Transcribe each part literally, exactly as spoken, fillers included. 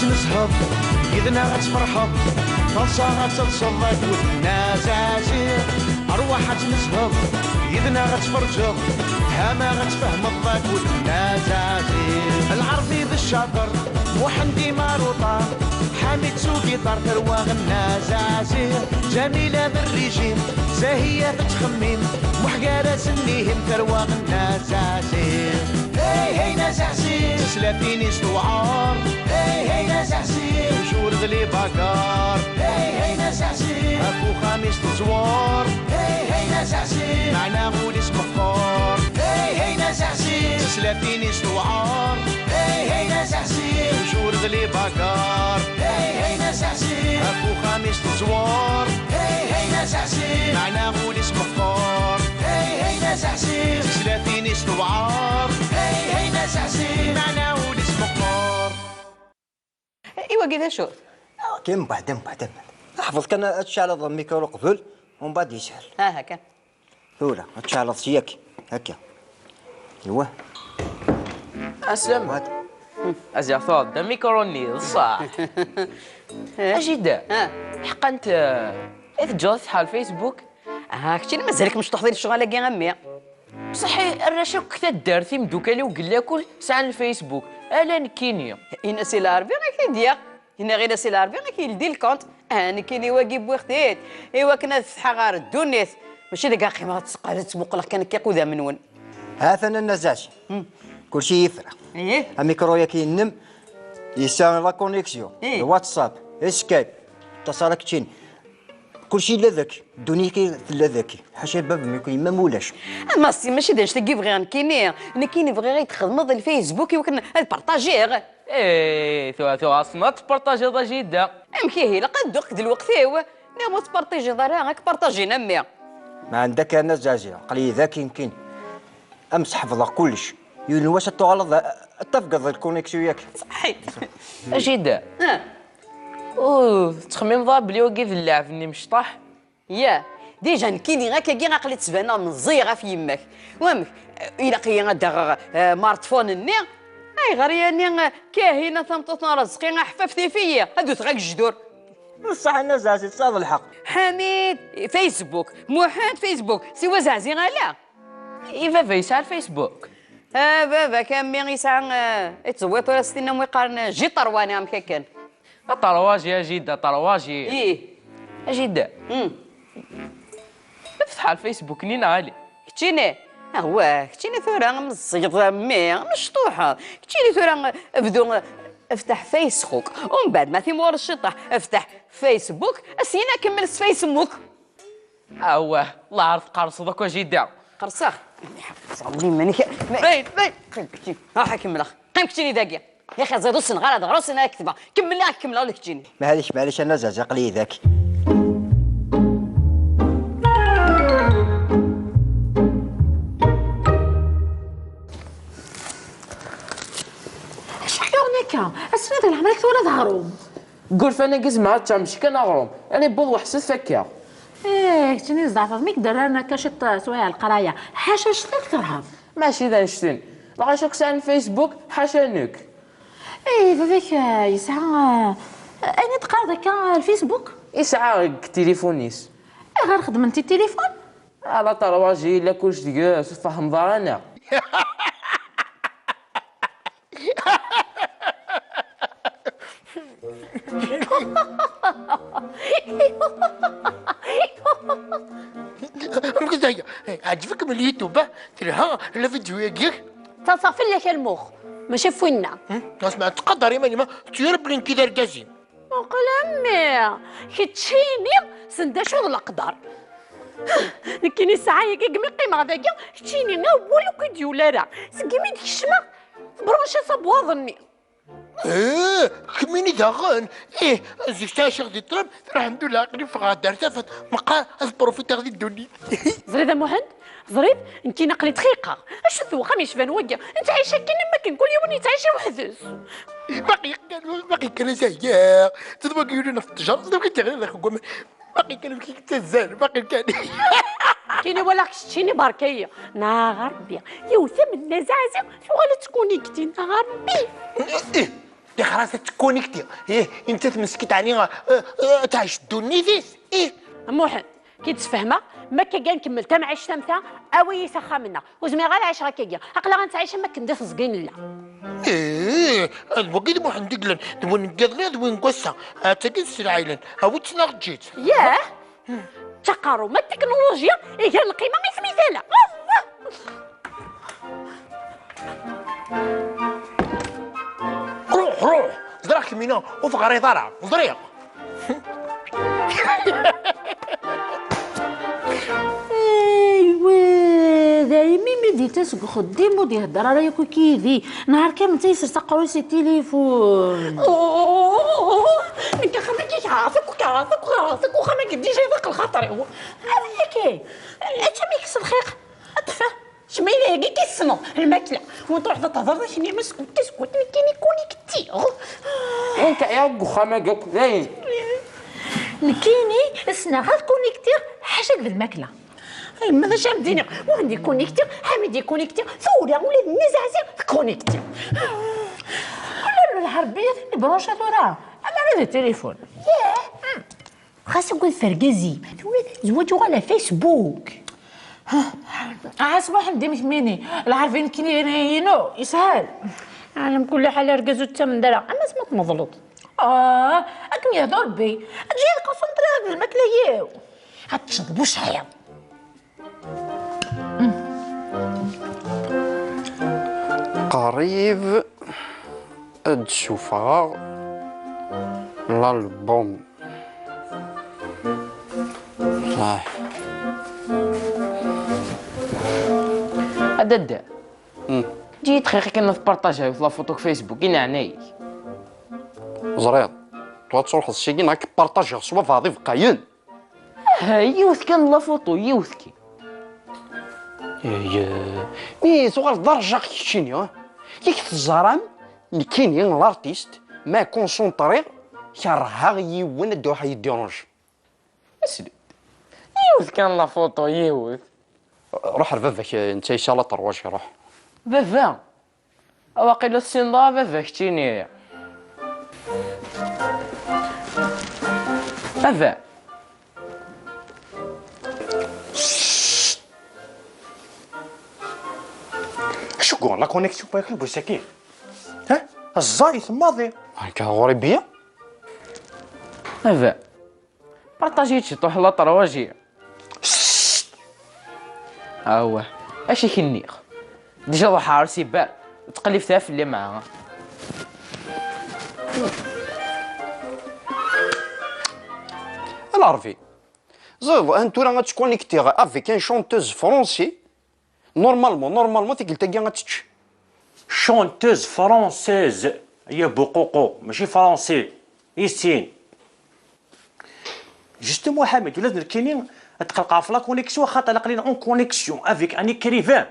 Nezheḍ, yid-neɣ ad tferḥeḍ, taḍsa ad teḍseḍ akked Nna Zazi. Rwaḥ ad tnezheḍ, yid-neɣ ad tferǧeḍ, fhama ad tfehmeḍ akked Nna Zazi. Lɛerbi d ccaṭer, Muḥend imaruṭa, Ḥamid s ugiṭar, tarwa Nna Zazi. Ǧamila d rrijim, Zahiya tettxemmim, Muḥ gar-asen ihim, tarwa Nna Zazi. Hey, hey, Nna Zazi. Teslatin-is tewɛer. Hey, hey, Nna Zazi. Tujur d les bagarres. Hey, hey, Nna Zazi. Ɣef uxxam-is teẓwer. Hey, hey, Nna Zazi. Meɛna ul-is meqqer. Hey, hey, Nna Zazi. Teslatin-is tewɛer. Hey, hey, Nna Zazi. Tujur d les bagarres. Hey, hey, Nna Zazi. Ɣef uxxam-is teẓwer. Hey, hey, Nna Zazi. Meɛna ul-is meqqer. Hey, hey, Nna Zazi. Teslatin-is tewɛer. Hey, hey, Nna Zazi. Meɛna ul-is meqqer. Iwagi d acu? Kan mbeɛd, mbeɛd, mbeɛd. Ḥfeḍ kan ad tceɛleḍ lmikru qbel, umbeɛd yeshel. Aha kan. Tura, ad tceɛleḍ syak, akka. Iwa. Aslem. Mbeɛd. Aziɣ tuɣeḍ-d amikru-nni, d ṣṣeḥ. Ajida, ah, ḥqant, eh, i teǧǧeḍ tḥal Facebook? Ah, keččini mazal-ik mecṭuḥ di lecɣal-agi a mmi. Bṣeḥ arrac akk taddart, imdukal-iw deg lakul sɛan Facebook, ala nekkini. Ini-as i Lɛerbi ad k-t-id-yaɣ. Ini-as i Lɛerbi ad k-yeldi lkunt. Ah, nekkini wagi wwiɣ-t-id i wakken ad fetḥeɣ ɣer ddunit. Mačči deg ad qqimeɣ ad ttmuquleɣ kan akka iqudam-nwen. Ha-t-an a Nna Zazi. Hmm. Kulci yefra. Ih. Amikru-yaki-inem yesɛa la connexion. Ih. Le WhatsApp, Skype, ttaṣal keččini. Kulci yella daki, ddunit-agi tella daki. Ḥaca baba-m yakk yemma-m ulac. A Massi, mačči d annect-agi bɣiɣ nekkini. Nekkini bɣiɣ ad txedmeḍ lFacebook i wakken ad partajiɣ. Eh, tura, tura assen ad tpartajiḍ a jida. Amek ihi, ilaq ad dduɣ akked lweqt-iw. Niɣ ma ur tpartajiḍ ara, ad k-partajin a mmi. Ma ɛendak a Nna Zazi, aql-iyi daki nekkini. Am sḥefḍeɣ kullec. Yiwen wass ad tuɣaleḍ, ad tafgeḍ lkonnexion-yaki. Ṣaḥit. A jida. Ah. Ur tettxemmimeḍ ara belli wagi d llaɛeb-nni mecṭaḥ? Ya, déjà nekkini akkagi aql-i ttbaneɣ meẓẓiy ɣef yemma-k. Wamek? Ilaq-iyi ad d-aɣeɣ, eh, martphone-nni? Ayɣer yani, eh, Kahina tameṭṭut n Rezqi aḥeffaf tif-iyi, ad wteɣ agejdur? Ṣṣeḥ a Nna Zazi, tesɛiḍ lḥeqq. Ḥamid, Facebook. Muḥend, Facebook. Siwa Zazi ala. I baba yesɛa Facebook? Ah, baba-k a mmi yesɛa, eh, ittẓewwiḍ tura s tin am wi qqaren, eh, jiṭerwani amek akken. Aṭerwaji a jida, aṭerwaji. Ih. A jida. Hmm. Ftḥ ar Facebook-nni neɣ ala? Keččini? Awah, keččini tura meẓẓiyeḍ a mmi, mecṭuḥeḍ. Keččini tura bdu, eh, ftḥ Facebook. Umbeɛd ma timɣur cciṭaḥ, ftḥ Facebook, syin ad kemmel s Facebook. Awah, lɛar tqerseḍ akk a jida. Qerseɣ? Ẓer-d iman-ik. Dayen, dayen. Qqim keččini. Ruḥ ad kemmleɣ. Qqim keččini dagi. Yaxi ẓid ur ssneɣ ara ad ɣreɣ, ur ssneɣ ara ad ketbeɣ. Kemmel ad kemmleɣ ula keččini. Maɛlic, maɛlic a Nna Zazi, aql-iyi daki. Acḥal yuɣen akka? Ass-nni d leɛmer-ik tura d aɣrum. Deg urfan-agi zemreɣ ad ččeɣ meckan aɣrum, ara yewweḍ weḥsef akka. Eh, keččini tzeɛfeḍ mi k-d-rran akka ciṭ, eh, swayeɛ leqraya. Ḥaca annect-a i tkerheḍ. Mačči d annect-en. Lɣaci akk sɛan Facebook, ḥaca nekk. Eh, baba-k, eh, yesɛa, eh, ayen i d-teqqareḍ akka, eh, lFacebook? Yesɛa deg tilifun-is. Ayɣer xedmen-t i tilifun? Ala, ṭerwaji, yella kullec deg-s, ur tfehmeḍ ara neɣ? Amek aya? Ɛǧbek-m YouTube, ah? Telha la vidéo-agi? Ttaḍsa fell-ak a lmux, mačči f winna. Hmm? Asma, ttqadar iman-im, ah? Tetturar belli nekk d argaz-im. Muqel a mmi, keččini send acu d leqder. Nekkini ssaɛa-yagi, segmi qqimeɣ dagi, keččini awal ur k-id-yuli ara. Segmi d-kecmeɣ, tebranchiḍ abwaḍ-nni. Eh, kemmini daɣen? Ih, zik ttɛiceɣ di ṭṭlam, lḥemdullah, aql-i ffɣeɣ-d ar tafat, meqqar ad profiteɣ di ddunit. Ẓriḍ a Muḥend, ẓriḍ, nekkini aql-i txiqeɣ. Acu-t wexxam yecban wagi? Nettɛic akken am wakken kul yiwen yettɛic i weḥd-s. Baqi kan, baqi kan a Zahya, d wagi yuli ɣef ttejra, d wagi teɣli ɣef waman. Baqi kan amek i yettazzal, baqi kan. Kini walaɣ keččini berka-yi. Neɣ Rebbi, yiwet am Nna Zazi tuɣal ad tkunikti, neɣ Rebbi. Ih, Tixras ad tekkunikti. Ih, inta tmeskit ɛni, eh, eh, ad tɛic ddunit-is? Ih. A Muḥend, ki d-sfehmeɣ, ma akka gan kemmel tamɛict am ta, awi-yi s axxam-nneɣ. Ur zmireɣ ara ad ɛiceɣ akkagi. Aql-aɣ ad nettɛic am akken d at ẓgi nella. Ih, d wagi d Muḥend i yellan, d win n yiḍelli, d win n wass-a. Attagi d sselɛa yellan. Awi-tt neɣ eǧǧ-itt. Yah! Ttaqerru, ma d tiknulujya, iger lqima i tmitala. Ruḥ, ruḥ! Ẓriɣ kemmina ur teɣriḍ ara, ẓriɣ! Aywa, daymi mi d-yettas seg uxeddim ur d-ihedder ara yakk yid-i. Nehar kamel d taysert aqerru-s i tilifun. Oh, nekk axxam-agi keɛɛeɣ-t akk, keɛɛeɣ-t akk, keɛɛeɣ-t akk, axxam-agi déjà iḍaq lxaṭer-iw. Ala yakki, aččam yekkes lxiq. Ṭṭef, kemmini-agi ki tessneḍ lmakla. Win truḥeḍ ad tehḍeṛ d akni, ma skud, skud, nekkini kuniktiɣ. Anta i deg uxxam-agi akk dayen? Nekkini ssneɣ ad kuniktiɣ ḥaca d lmakla. Ay, ma d acu am d-iniɣ? Muḥend ikunekti, Ḥamid ikunekti, tura ula d Nna Zaɛzi tkunekti. Ula d lḥerbiya tibranca tura, amara d tilifun. Yah. Xas agad f argaz-im, tura zzwaǧ uɣal ɣer Facebook. Ɛas Muḥend, imekmini, lɛerbi nekkini inu, yeshel. Ɛla mkul ḥal argaz ur ttamen ara, ama asma tmeḍleḍ. Ah, akken yehdu Rebbi, eǧǧ-iyi ad konsentriɣ deg lmakla-iw. Ad teččeḍ bu cɛiḍ. Qrib ad d-ssufɣeɣ l'album. Ah. A dadda, hmm, ǧǧi-yi-d xir akken ad partageɣ yiwet la photo deg Facebook, i leɛnaya-k. Ẓriɣ, tura ad truḥeḍ syin ad k-partageɣ s wabɛaḍ ibeqqayen. Ah, yiwet kan la photo, yiwet kan. Aya, mi tuɣaleḍ d arjaq keččini, ah? Yak teẓram, nekkini, l'artiste, ma concentriɣ, kerheɣ yiwen ad d-iruḥ yeddiranj. Asli. Yiwet kan la photo, yiwet. Ruḥ ar baba-k, netta yesɛa la trois, ruḥ. Baba? Waqila ur tessineḍ ara baba keččini. Baba! Acu yuɣen la connexion n wakal bu sakin? Ha? Ẓẓayet maḍi. Akka ɣur-i biya? Baba! Partaji-yi-d ciṭuḥ la trois. Awah, acu i k-nniɣ? Déjà ruḥeɣ ɣer cyber, ur ttqellibet ara fell-i meɛna. A Lɛerbi, ẓriɣ, han tura ad ttconnectiɣ avec un chanteuse français. Normalement, normalement, tikkelt-agi ad tečč. Chanteuse française, ya buququ, mačči français, i sin. Justement, Ḥamid, ula d nekkini ad tqelqeɣ ɣef la connexion, axaṭer aql-in en connexion avec un écrivain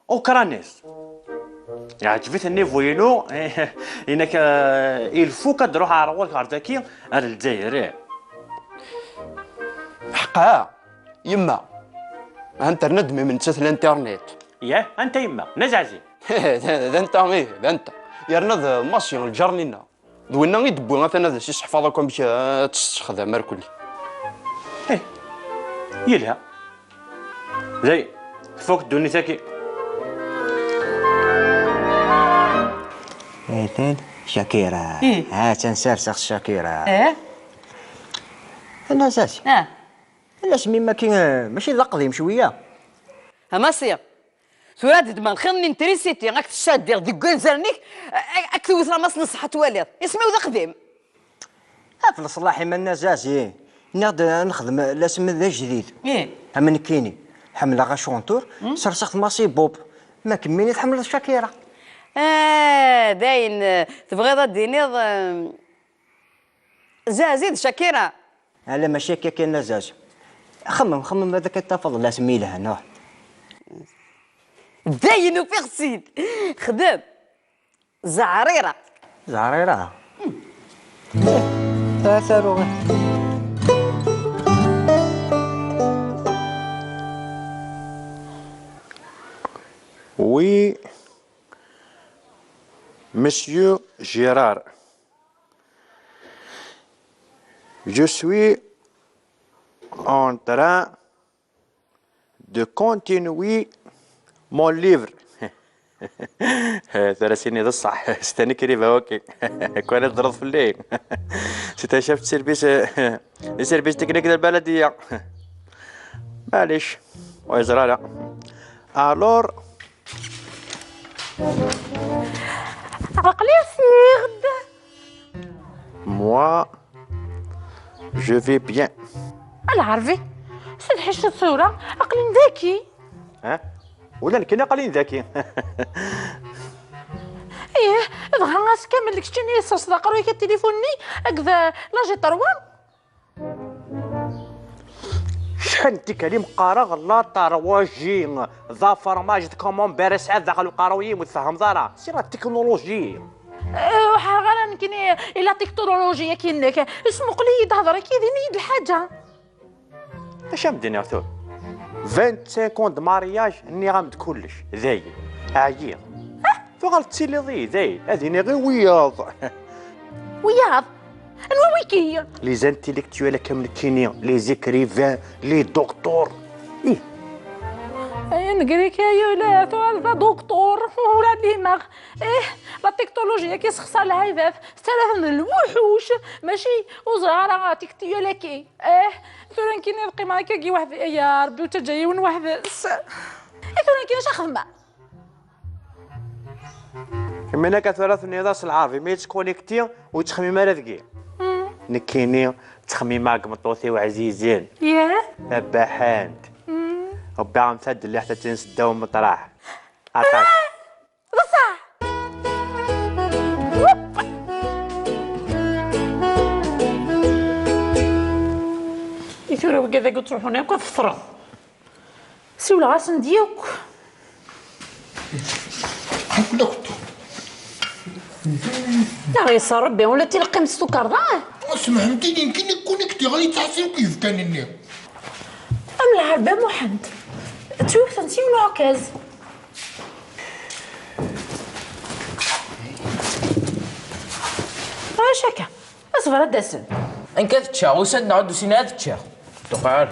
ukrainais. Yeɛǧeb-it niveau-inu, inak, eh, il faut ad d-ruḥeɣ ɣer ɣur-k ɣer daki, ar Lezzayer, ih. Ḥqa, yemma, internet mi nettat l'internet. Yah, anta yemma? Nna Zaɛzi. D anta, ih, d anta. Yerna d Massi, lǧar-nni-nneɣ. D winna i d-wwi atan ad as-isseḥfaḍ akk amek, eh, ad tt-tessexdam arkelli. Eh, yelha. Day, tfuk ddunit-agi. Atan Shakira. Ih. Atan serseɣ Shakira. Eh? Nna Zaɛzi. Ah. Nna Zaɛzi, mi makki, eh, mačči d aqdim cwiya? A Massi. Tura ad d-ddmeɣ lxir-nni n trisiti, ad k-tcaddiɣ deg wanzaren-ik, a-, a-, ad k-tewwet lamas n ṣṣeḥḥa twaliḍ. Isem-iw d aqdim. Af leṣlaḥ-im a Nna Zaɛzi, nniɣ-d ad nexdem lasem d ajdid. Ih. Am nekkini, ḥemmleɣ acuntur, hmm, serseɣ-t Massi Bob. Ma kemmini tḥemmleḍ Shakira. Ah, dayen, eh, tebɣiḍ ad d-tiniḍ, eh, Zaɛzi d Shakira? Ala, mačči akka kan a Zaɛzi. Xemmem, xemmem, ad ak-tafeḍ lasem yelhan, ruḥ. Dayen ufiɣ-tt-id. Xdem. Zeɛrira. Zeɛrira? Hmm. Eh, a taruɣi. Oui, Monsieur Gérard. Je suis en train de continuer mon livre. Tura sini d ṣṣeḥ, c'est un écrivain, ok. Kwan ad tedreḍ fell-i. C'est un chef de service, euh, de service technique de البلدية. معليش، ويزرى لا. Alors, aql-i sliɣ-d. Moi, je vais bien. A lɛerbi, s lḥica tura, aql-in daki. Ha? Ula nekkini aql-in daki. Ih, dɣa ass kamel d keččini i tesserseḍ aqerruy-ik i tilifun-nni akked, eh, la G trois? Acḥal n tikkal i m-qqareɣ la trois G, d afermaj d camembert i sɛiɣ daxel uqerruy-im, ur tfehhmeḍ ara. C'est la technologie. Eh, ur ḥerreɣ ara nekkini i la technologie-agi-inek. Smuqel-iyi-d, hder-ik, ini-yi-d lḥaǧa. Acu am d-iniɣ tura? Vingt-cinq ans de mariage, nniɣ-am-d kullec, dayen, ɛyiɣ. Tuɣal tettiliḍ-iyi, dayen, ad iniɣ i wiyaḍ. Wiyaḍ? Anwa wigi? Les intellectuels akka am nekkini, les écrivains, les docteurs. Ih. Ay, negrika, yula, tuɣal d aduktur, ur ɛlimeɣ. Ih, la technologie-agi sexṣar lɛibad, tettarra-ten d lwuḥuc, mačči ur ẓriɣ ara tikti-agi. Eh, tura nekkini ad qqimeɣ akkagi weḥd-i, ay Ṛebbi, ur ttaǧǧa yiwen weḥd-s. Eh, tura nekkini acu xedmeɣ? Kemmini akka tura tenniḍ-as lɛerbi, mi yettkunikti ur yettxemmim ara deg-i. Mm. Nekkini ttxemmimeɣ deg tmeṭṭut-iw ɛzizen. Yah? Tabaḥant. Mm. Rebbi am tadelliḥt ad tt-nseddaw meṭraḥ. Aṭas. Ah! D ṣṣeḥ! Wup! I tura wigad-agi ur ttruḥun akk ad feṭren. Siwleɣ-asen-d yakk. Ḥukleɣ-d. Neɣ yeṣṣer Rebbi, ula d tileqqim s tukerḍa. Smeḥmt-iyi, nekkini kunekti ɣer yettɛassi akk yibkan-nni. Am lɛerba Muḥend. Ttwikten s yiwen uɛekkaz. Acu akka? Aṣber ad d-asen. Anka ad ččeɣ, usan-d neɣ ur d-usin ara ad ččeɣ. Tuqɛer.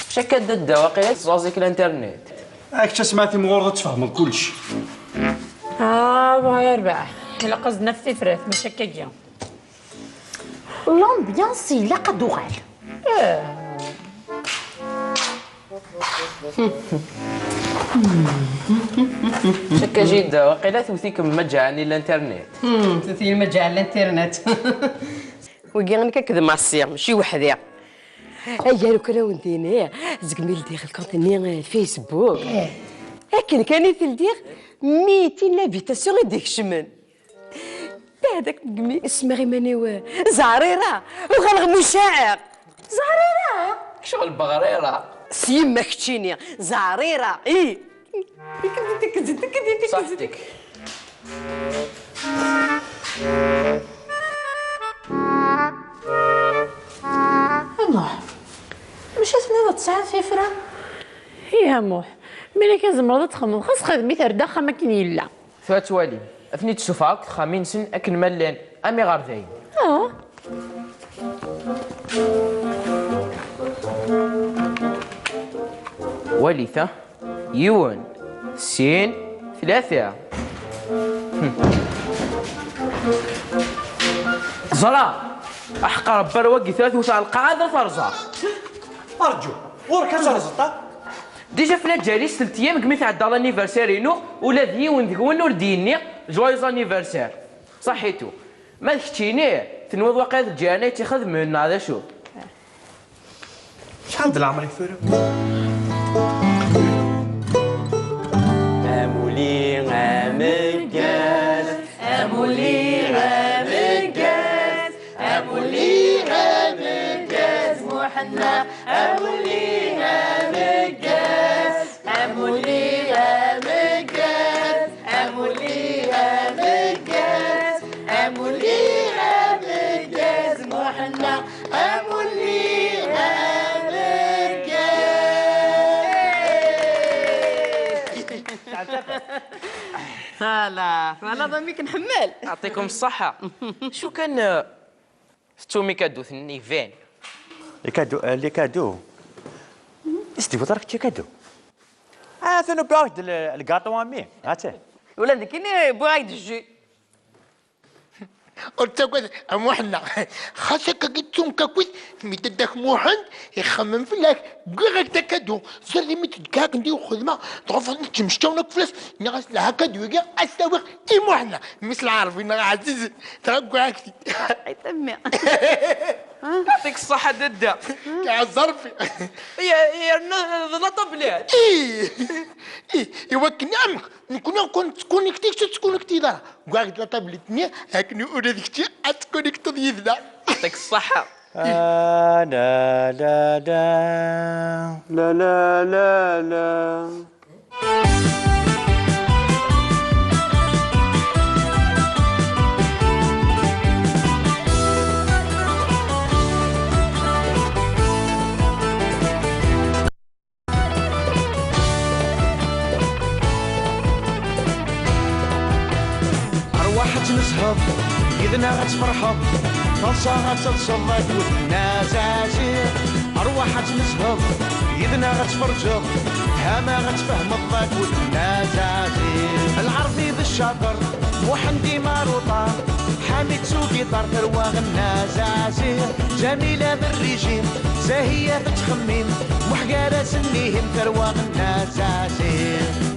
Acu akka dadda, waqila teẓẓaẓ-ik l'internet. A kečč a Smaɛti, timɣureḍ ad tfehmeḍ kullec. Ah, wa yerbeḥ. Ilaq ad s-d-naf tifrat, mačči akkagi. L'ambiance ilaq ad d-tuɣal. Eh. Akka jida, waqila tewt-ikem maǧaɛen i l'internet. Hmm, tewt-iyi maǧaɛen l'internet. Wigi nekk akked Massi, mačči weḥd-i. Ay, aru kan a wen-d-iniɣ, zegmi ldiɣ lkunt-nni, eh, Facebook. Eh. Akken kan i t-ldiɣ, mitin l'invitation i d-ikecmen. Beɛd akken degmi semmaɣ iman-iw, Zeɛrira, uɣaleɣ mucaɛeɣ. Zeɛrira? Kečč ɣelbeɣ Rira. S yemma keččini, Zeɛrira, i. Ṣaḥtik. Muḥ, mačči tenniḍ ad tesɛiḍ tifrat? Ih a Muḥ, mi akka tzemreḍ ad txedmeḍ, xas xdem-it ar d axxam akken yella. Tura ttwalim, ad ten-id-ssufɣeɣ akk texxamin-nsen akken ma llan, am iɣerdayen. Ah. Walit, ha? Yiwen, sin, tlata. Hm. Ẓra! Aḥeqq Rebbi ar wagi tura tewt ɣer lqaɛa ad terẓa. Arǧu, ɣur-k ad terẓeḍ, ha? Déjà fella ǧari s telt iyam degmi tɛedda l'anniversaire-inu, ula d yiwen deg-wen ur d-yenni joyeux anniversaire. Ṣaḥitu. Ma d keččini, tenwiḍ waqila d Ǧiɛna i tt-ixedmen, neɣ d acu? Acḥal d leɛmer-ik tura? Amuli ameggaz, amuli ameggaz, amuli ameggaz, Muḥend. Amuli ameggaz, amuli ameggaz, amuli ameggaz, amuli ameggaz, Muḥend, amuli ameggaz. Voilà, voilà, donc, mi k-nḥemmel. يعطيكم الصحة. شو كان؟ Tettum ikaduten iban. Les cadeaux, euh, les cadeaux. Is d-iwweḍ ara kečč ikadu? Ah, atan wwiɣ-ak-d le, le gâteau a mmi. Atan. Ula d nekkini wwiɣ-ak-d jus. Ur ttagad a Muḥend. Xas akka i ttunka-kit, mi d-addak Muḥend ixemmem fell-ak, wwiɣ-ak-d akadu. Ẓer imi d-tekka akken di uxedma, dɣa ffɣen ttemceččawen akk fell-as, nniɣ-as: "Lha akadu-agi, ad t-awiɣ i Muḥend." Mmi-s lɛerbi neɣ ɛzizen, dɣa wwiɣ-ak-t-id. Ay, tammi. Yɛṭik ṣṣeḥḥa, dadda. Kɛa ẓerfi. Ye-, yerna d la tablette. Ih, ih, iwakken am nekni ur nettkunekti, kečč ur tettkunektiḍ ara. Wwiɣ-ak-d la tablette-nni, akken ula d kečči ad tkunektiḍ yid-neɣ. Yɛṭik ṣṣeḥḥa. Ah, la, la, la. La, la, la, la. Arwaḥ ad tnezheḍ, yid-neɣ ad tferḥeḍ. Taḍsa ad telseḍ akked Nna Zazi. Arwaḥ ad tnezheḍ, yid-neɣ ad tferǧeḍ. Hama ad tfehmeḍ akked Nna Zazi. Lɛerbi d ccaṭer, Muḥend imaruṭar. Ḥamid s ugiṭar, tarwa Nna Zazi. Ǧamila d rrijim, Zahiya tettxemmim. Muḥ gar-asen ihim, tarwa Nna Zazi.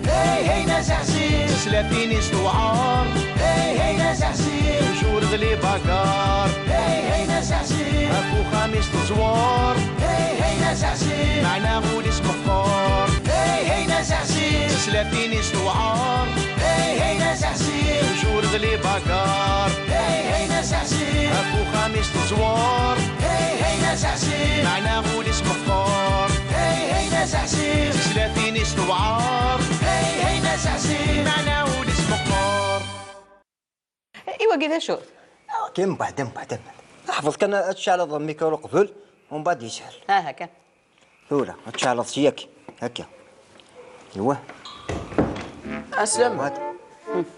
Hey, hey, Nna Zazi. Tislatin-is tewɛer. Hey, hey, Nna Zazi. Toujours d les bagarres. Hey, hey, Nna Zazi. Ɣef uxxam-is teẓwer. Hey, hey, Nna Zazi. Meɛna ul-is meqqer. Hey, hey, Nna Zazi. Tislatin-is tewɛer. Hey, hey, Nna Zazi. Toujours d les bagarres. Hey, hey, Nna Zazi. Ɣef uxxam-is teẓwer. Hey, hey, Nna Zazi. Meɛna ul-is meqqer. Hey, hey, Nna Zazi. Tislatin-is tewɛer. Hey, hey, Nna Zazi. Meɛna ul-is meqqer. I wagi d acu? Kan mbeɛd, mbeɛd, mbeɛd. Ḥfeḍ kan ad tceɛleḍ lmikru qbel, umbeɛd yeshel. Aha kan. Tura, ad tceɛleḍ s yak. Akka. Iwa. Aslam. What?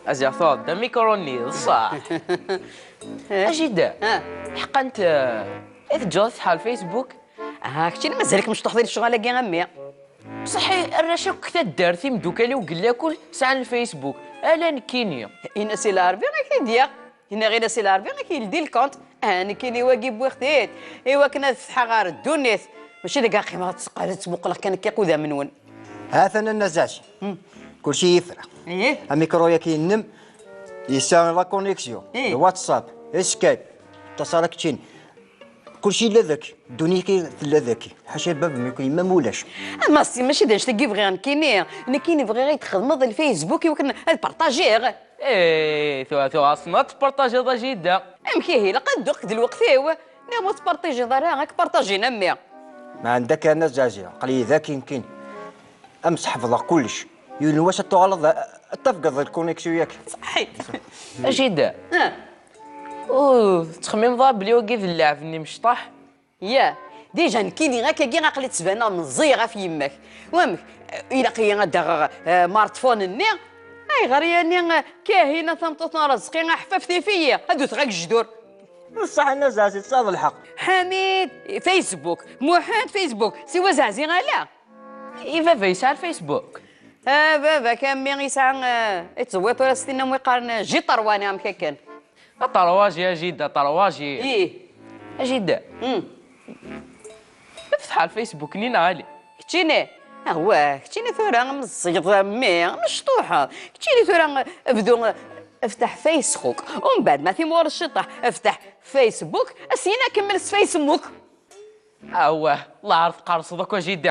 Aziɣ tuɣeḍ-d amikru-nni, d ṣṣeḥ. A jida, ah, ḥeqqant, eh, i teǧǧeḍ ad tḥal Facebook? Ah, keččini mazal-ik mecṭuḥ di lecɣal-agi a mmi. Bṣeḥ arrac akk taddart, imdukal-iw deg lakul sɛan Facebook, ala nekkini. Ini-as i Lɛerbi ad k-id-yaɣ. Yenna ɣil-as i Lɛerbi ad k-yeldi lkunt. Ah, nekkini wagi wwiɣ-t-id i wakken ad fetḥeɣ ɣer ddunit. Mačči deg aqqimeɣ ad ttseqqal ad ttmuquleɣ kan akka iqudam-nwen. Ha-t-an a Nna Zazi. Hmm. Kulci yefra. Ih. Amikru-yaki-inem yesɛa la connexion. Ih. Le WhatsApp, Skype. Ttaṣal keččini. Kulci yella daki, ddunit-agi tella daki. Ḥaca bab-m yakk yemma-m ulac. A Massi, mačči d annect-agi bɣiɣ nekkini. Nekkini bɣiɣ ad yi-d-txedmeḍ lfacebook i wakken ad partajiɣ. Eh, tura, tura, ass-n ad tpartajiḍ a jida. Amek ihi, ilaq ad dduɣ akked lweqt-iw. Niɣ ma ur tpartajiḍ ara, ad k-partajin a mmi. Ma ɛendek a Nna Zazi, aql-iyi daki nekkini. Am sḥefḍeɣ kullec. Yiwen wass ad tuɣaleḍ, ad tafgeḍ lkonneksyu-yaki. Ṣaḥit. A jida. Ah. Ur tettxemmimeḍ ara belli wagi d llaɛeb-nni mecṭaḥ? Ya, déjà nekkini akkagi aql-i ttbaneɣ meẓẓiy ɣef yemma-k. Wamek, ilaq-iyi ad d-aɣeɣ, eh, marṭfun-nni? Ayɣer yani, eh, Kahina tameṭṭut n Rezqi aḥeffaf tif-iyi, ad wteɣ agejdur. Ṣṣeḥ a Nna Zazi, tesɛiḍ lḥeqq. Ḥamid, Facebook, Muḥend, Facebook, siwa Zazi ala. I baba yesɛa Facebook? Ah, baba-k a mmi yesɛa, eh, ittẓewwiḍ tura s tin am wi qqaren, eh, jiṭerwani amek akken. Aṭerwaji a jida, aṭerwaji. Ih. A jida. Hmm. Ftḥ ar Facebook-nni neɣ ala? Keččini? Awah, keččini tura meẓẓiyeḍ a mmi, mecṭuḥeḍ. Keččini tura bdu, ftḥ Facebook. Umbeɛd ma timɣur cciṭaḥ, ftḥ Facebook. Syin ad kemmel s Facebook. Awah, lɛar tqerseḍ akk a jida.